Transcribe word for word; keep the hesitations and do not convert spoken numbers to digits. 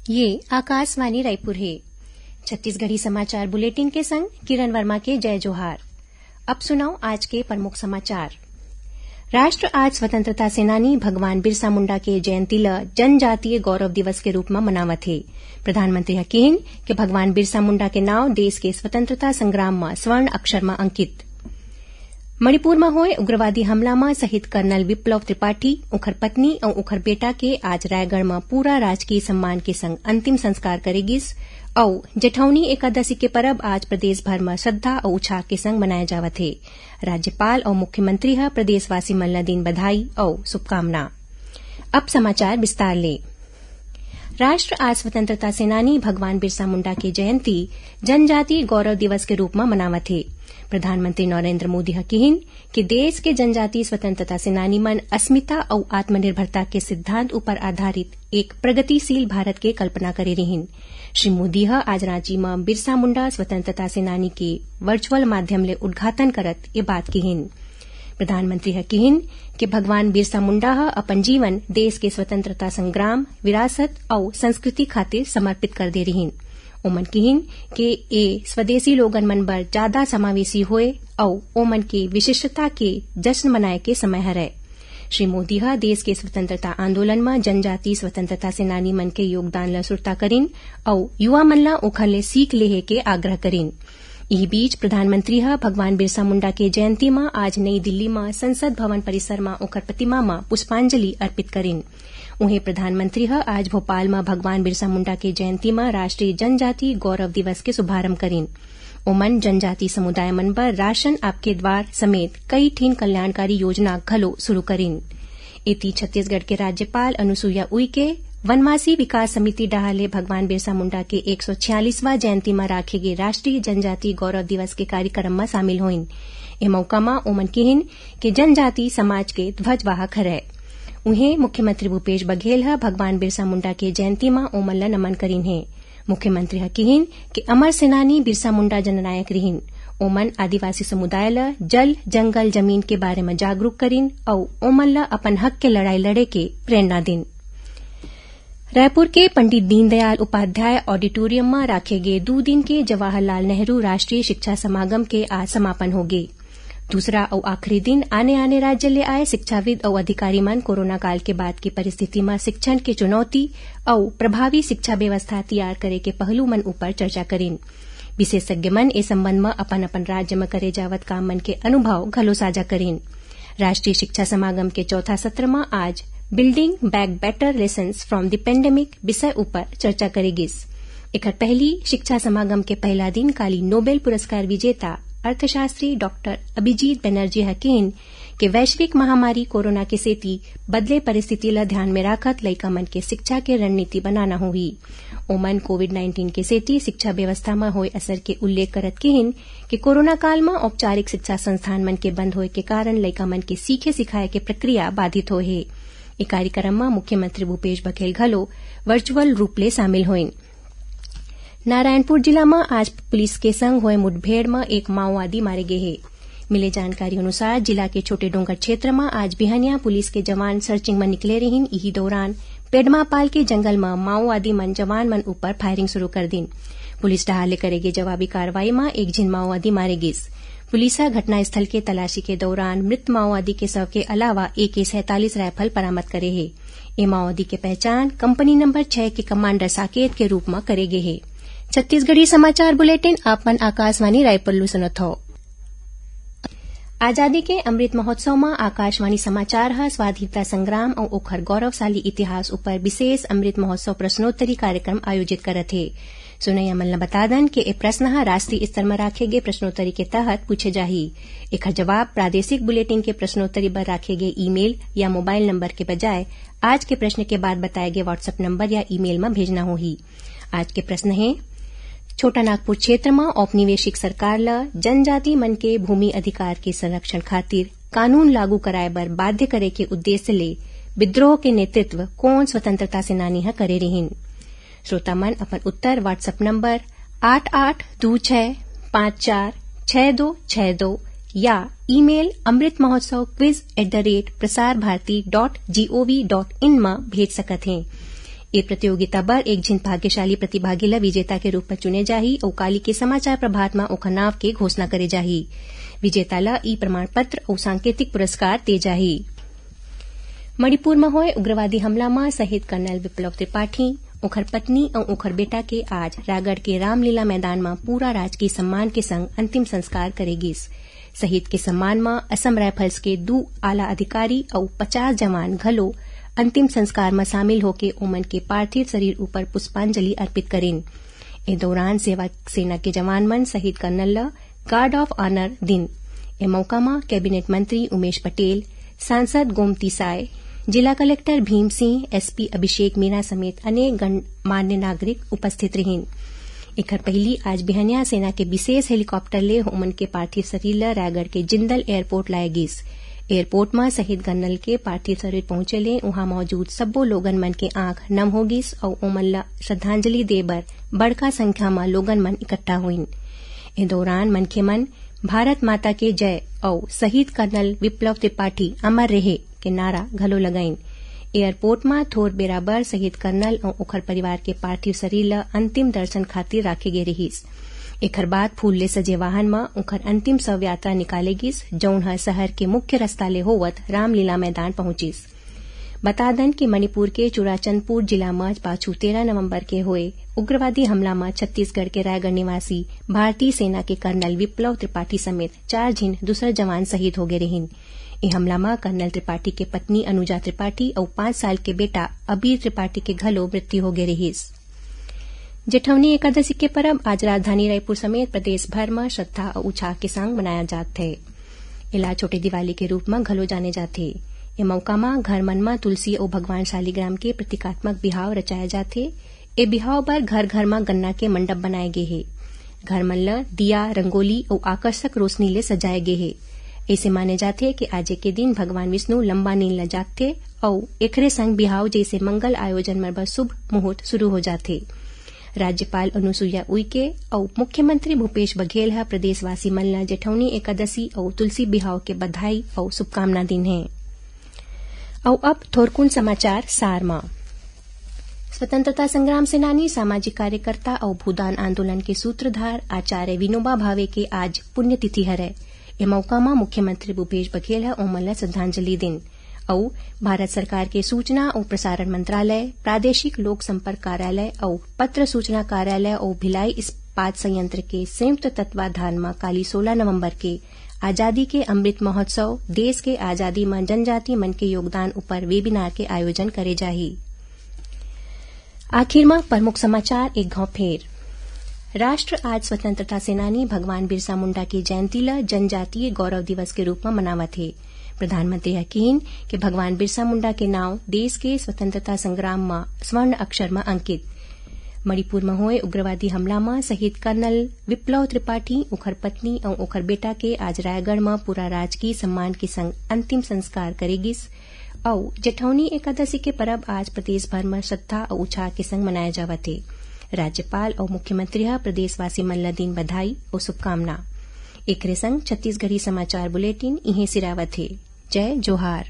ये आकाशवाणी रायपुर हे। छत्तीसगढ़ी समाचार बुलेटिन के संग किरण वर्मा के जय जोहार। अब सुनव आज के प्रमुख समाचार। राष्ट्र आज स्वतंत्रता सेनानी भगवान बिरसा मुंडा के जयंती ल जनजातीय गौरव दिवस के रूप म मनावत हे। प्रधानमंत्री ह किहिन कि भगवान बिरसा मुंडा के नाव देश के स्वतंत्रता संग्राम म स्वर्ण अक्षर म अंकित। मणिपुर म होए उग्रवादी हमला म शहीद कर्नल विप्लव त्रिपाठी, उंखर पत्नी अउ उंखर बेटा के आज रायगढ़ म पूरा राजकीय सम्मान के संग अंतिम संस्कार करे गिस। अउ जेठौनी एकादशी के परब आज प्रदेश भर म श्रद्धा अउ उछाह के संग मनाए जावत हे। राज्यपाल अउ मुख्यमंत्री ह प्रदेशवासी मन ल दीन बधाई अउ शुभकामना। अब समाचार विस्तार ले। राष्ट्र आज स्वतंत्रता सेनानी भगवान बिरसा मुंडा के जयंती जनजातीय गौरव दिवस के रूप म मनावत हे। प्रधानमंत्री नरेंद्र मोदी ह किहिन कि देश के जनजातीय स्वतंत्रता सेनानी मन अस्मिता अउ आत्मनिर्भरता के सिद्धांत ऊपर आधारित एक प्रगतिशील भारत के कल्पना करे रिहिन। श्री मोदी ह आज रांची म बिरसा मुंडा स्वतंत्रता सेनानी के वर्चुअल माध्यम ले उद्घाटन करत ये बात किहिन। प्रधानमंत्री ह किहिन कि भगवान बिरसा मुंडा ह अपन जीवन देश के स्वतंत्रता संग्राम, विरासत अउ संस्कृति खातिर समर्पित कर दे रिहिन। ओमन किहिन कि ए स्वदेशी लोगन मन बर जादा समावेशी होए अउ ओमन के विशिष्टता के जश्न मनाए के समय हरय। श्री मोदी ह देश के स्वतंत्रता आंदोलन म जनजाति स्वतंत्रता सेनानी मन के योगदान ल सुरता करिन अउ युवा मन ल ओखर ले सीख लेहे के आग्रह करिन। इही बीच प्रधानमंत्री ह भगवान बिरसा मुंडा के जयंती म आज नई दिल्ली म संसद भवन परिसर म ओखर प्रतिमा म पुष्पांजलि अर्पित करिन। उहें, प्रधानमंत्री ह आज भोपाल म भगवान बिरसा मुंडा के जयंती म राष्ट्रीय जनजाति गौरव दिवस के शुभारंभ करिन। ओमन जनजाति समुदाय मन बर राशन आपके द्वार समेत कई ठिन कल्याणकारी योजना घलो शुरू करिन। एती, छत्तीसगढ़ के राज्यपाल अनुसुईया उइके वनवासी विकास समिति डहार ले भगवान बिरसा मुंडा के एक सौ छियालीसवां जयंती म राखे गे राष्ट्रीय जनजाति गौरव दिवस के कार्यक्रम म शामिल होइन। ए मौका म ओमन किहिन कि जनजाति समाज के ध्वजवाहक हरय। उहें, मुख्यमंत्री भूपेश बघेल ह भगवान बिरसा मुंडा के जयंती म ओमन ल नमन करिन हे। मुख्यमंत्री ह किहिन कि अमर सेनानी बिरसा मुंडा जननायक रिहिन। ओमन आदिवासी समुदाय ल जल, जंगल, जमीन के बारे म जागरूक करिन अउ ओमन ल अपन हक के लड़ाई लड़े के प्रेरणा दिन। रायपुर के पंडित दीनदयाल उपाध्याय ऑडिटोरियम म राखे गे दू दिन के जवाहरलाल नेहरू राष्ट्रीय शिक्षा समागम के आज समापन होगे। दूसरा अउ आखिरी दिन आने-आने राज्य ले आए शिक्षाविद अउ अधिकारी मन कोरोना काल के बाद के परिस्थिति म शिक्षण के चुनौती अउ प्रभावी शिक्षा व्यवस्था तियार करे के पहलू मन ऊपर चर्चा करिन। विशेषज्ञ मन ए संबंध म अपन-अपन राज्य म करे जावत काम मन के अनुभव घलो साझा करिन। राष्ट्रीय शिक्षा समागम के चौथा सत्र म आज Building Back Better Lessons from the Pandemic विषय ऊपर चर्चा करे गिस। एखर पहली शिक्षा समागम के पहला दिन काली नोबेल पुरस्कार विजेता अर्थशास्त्री डॉक्टर अभिजीत बनर्जी ह किहिन कि वैश्विक महामारी कोरोना के सेती बदले परिस्थिति ल ध्यान में राखत लइका मन के शिक्षा के रणनीति बनाना होही। ओमन कोविड नाइन्टीन के सेती शिक्षा व्यवस्था म होए असर के उल्लेख करत किहिन कि कोरोना काल म औपचारिक शिक्षा संस्थान मन के बंद होए के कारण लइका मन के सीखे सिखाए के प्रक्रिया बाधित होए हे। ए कार्यक्रम म मुख्यमंत्री भूपेश बघेल घलो वर्चुअल रूप ले शामिल होइन। नारायणपुर जिला म आज पुलिस के संग होए मुठभेड़ म एक माओवादी मारे गे हे। मिले जानकारी अनुसार, जिला के छोटे डोंगर क्षेत्र म आज बिहनिया पुलिस के जवान सर्चिंग म निकले रिहिन। इही दौरान पेडमापाल के जंगल म माओवादी मन जवान मन ऊपर फायरिंग शुरू कर दिन। पुलिस डहार ले करे गे जवाबी कार्रवाई म एक झिन माओवादी मारे गिस। पुलिस ह घटनास्थल के तलाशी के दौरान मृत माओवादी के शव के अलावा ए के सैंतालीस राइफल बरामद करे हे। ए माओवादी के पहचान कंपनी नंबर छह के कमांडर साकेत के रूप म करे गे हे। छत्तीसगढ़ी समाचार बुलेटिन आप मन आकाशवाणी रायपुर ले सुनत हव। आजादी के अमृत महोत्सव म आकाशवाणी समाचार ह स्वाधीनता संग्राम अउ ओखर गौरवशाली इतिहास ऊपर विशेष अमृत महोत्सव प्रश्नोत्तरी कार्यक्रम आयोजित करत हे। सुनइया मन ल बता दन कि ए प्रश्न ह राष्ट्रीय स्तर म राखे गे प्रश्नोत्तरी के तहत पूछे जाही। एखर जवाब प्रादेशिक बुलेटिन के प्रश्नोत्तरी बर राखे गे ईमेल या मोबाइल नंबर के बजाय आज के प्रश्न के बाद बताए गे WhatsApp नंबर या ईमेल म भेजना होही। आज के प्रश्न हे, छोटा नागपुर क्षेत्र म औपनिवेशिक सरकार ल जनजाति मन के भूमि अधिकार के संरक्षण खातिर कानून लागू कराए बर बाध्य करे के उद्देश्य ले विद्रोह के नेतृत्व कोन स्वतंत्रता सेनानी ह करे रिहिन? श्रोता मन अपन उत्तर WhatsApp नंबर आठ आठ दू छह पाँच चार छह दो छह दो या email amritmahotsav quiz at the rate prasarvarti dot gov dot in म भेज सकत हें। ए प्रतियोगिता बर एक झिन भाग्यशाली प्रतिभागी ल विजेता के रूप म चुने जाही अउ काली के समाचार प्रभात म ओखर नाव के घोषणा करे जाही। विजेता ल ई प्रमाण पत्र अउ सांकेतिक पुरस्कार दे जाही। मणिपुर म होए उग्रवादी हमला म शहीद कर्नल विप्लव त्रिपाठी, ओखर पत्नी अउ ओखर बेटा के आज रायगढ़ के रामलीला मैदान म पूरा राजकीय सम्मान के संग अंतिम संस्कार करे गिस। शहीद के सम्मान म असम राइफल्स के दू आला अधिकारी अउ पचास जवान घलो अंतिम संस्कार म शामिल होके ओमन के पार्थिव शरीर ऊपर पुष्पांजलि अर्पित करिन। ए दौरान सेवा सेना के जवान मन शहीद कर्नल ल गार्ड ऑफ ऑनर दिन। ए मौका म कैबिनेट मंत्री उमेश पटेल, सांसद गोमती साय, जिला कलेक्टर भीम सिंह, एसपी अभिषेक मीणा समेत अनेक गणमान्य नागरिक उपस्थित रहिन। एखर पहिली आज बिहनिया सेना के विशेष हेलीकॉप्टर ले ओमन के पार्थिव शरीर ल रायगढ़ के जिंदल एयरपोर्ट लाए गिस। एयरपोर्ट म शहीद कर्नल के पार्थिव शरीर पहुंचे ले उहां मौजूद सब्बो लोगन मन के आंख नम हो गिस अउ ओमन ल श्रद्धांजलि दे बर बड़का संख्या म लोगन मन इकट्ठा होइन। ए दौरान मनखे मन भारत माता के जय अउ शहीद कर्नल विप्लव त्रिपाठी अमर रहे के नारा घलो लगाइन। एयरपोर्ट म थोर बेरा बर शहीद कर्नल अउ ओखर परिवार के पार्थिव शरीर ल अंतिम दर्शन खातिर राखे गे रिहिस। एखर बाद फूल ले सजे वाहन म ओखर अंतिम शव यात्रा निकाले गिस, जउन ह शहर के मुख्य रस्ता ले होवत रामलीला मैदान पहुंचिस। बता दन कि मणिपुर के चुराचंदपुर जिला म पाछू तेरह नवंबर के होए उग्रवादी हमला म छत्तीसगढ़ के रायगढ़ निवासी भारतीय सेना के कर्नल विप्लव त्रिपाठी समेत चार झिन दूसर जवान शहीद हो गे रिहिन। ए हमला म कर्नल त्रिपाठी के पत्नी अनुजा त्रिपाठी अउ पांच साल के बेटा अबीर त्रिपाठी के घलो मृत्यु हो गे रिहिस। जेठौनी एकादशी के परब आज राजधानी रायपुर समेत प्रदेश भर म श्रद्धा अउ उत्साह के संग मनाया जात हे। एला छोटे दिवाली के रूप म घलो जाने जाथे। ए मौका म घर मन म तुलसी अउ भगवान शालिग्राम के प्रतीकात्मक बिहाव रचाए जाथे। ए बिहाव बर घर घर म गन्ना के मंडप बनाए गे हे। घर मन ल दिया, रंगोली अउ आकर्षक रोशनी ले सजाए गे हे। अइसे माने जाथे कि आजे के दिन भगवान विष्णु लंबा नींद ल जागथे अउ एखरे संग बिहाव जइसे मंगल आयोजन मन बर शुभ मुहूर्त शुरू हो जाथे। राज्यपाल अनुसुईया उइके अउ मुख्यमंत्री भूपेश बघेल ह प्रदेशवासी मन ल जेठौनी एकादशी अउ तुलसी बिहाव के बधाई अउ शुभकामना दीन हे। अउ अब थोरकुन समाचार सार म। स्वतंत्रता संग्राम सेनानी, सामाजिक कार्यकर्ता अउ भूदान आंदोलन के सूत्रधार आचार्य विनोबा भावे के आज पुण्यतिथि हरय। ए मौका म मुख्यमंत्री भूपेश बघेल ह ओमन ल श्रद्धांजलि दीन। अउ भारत सरकार के सूचना अउ प्रसारण मंत्रालय, प्रादेशिक लोक संपर्क कार्यालय अउ पत्र सूचना कार्यालय अउ भिलाई इस्पात संयंत्र के संयुक्त तत्वाधान म काली सोलह नवंबर के आजादी के अमृत महोत्सव, देश के आजादी म जनजाति मन के योगदान ऊपर वेबिनार के आयोजन करे जाही। आखिर म प्रमुख समाचार एक घाव फेर। राष्ट्र आज स्वतंत्रता सेनानी भगवान बिरसा मुंडा के जयंती ल जनजातीय गौरव दिवस के रूप म मनावत हे। प्रधानमंत्री ह किहिन कि भगवान बिरसा मुंडा के नाव देश के स्वतंत्रता संग्राम म स्वर्ण अक्षर म अंकित। मणिपुर म होए उग्रवादी हमला म शहीद कर्नल विप्लव त्रिपाठी, ओखर पत्नी अउ ओखर बेटा के आज रायगढ़ म पूरा राजकीय सम्मान के संग अंतिम संस्कार करे गिस। अउ जेठौनी एकादशी के परब आज प्रदेश भर म श्रद्धा अउ उत्साह के संग मनाया जावत हे। राज्यपाल अउ मुख्यमंत्री ह प्रदेशवासी मन ल दीन बधाई अउ शुभकामना। एकरे संग छत्तीसगढ़ी समाचार बुलेटिन इहें सिरावत हे। जय जोहार।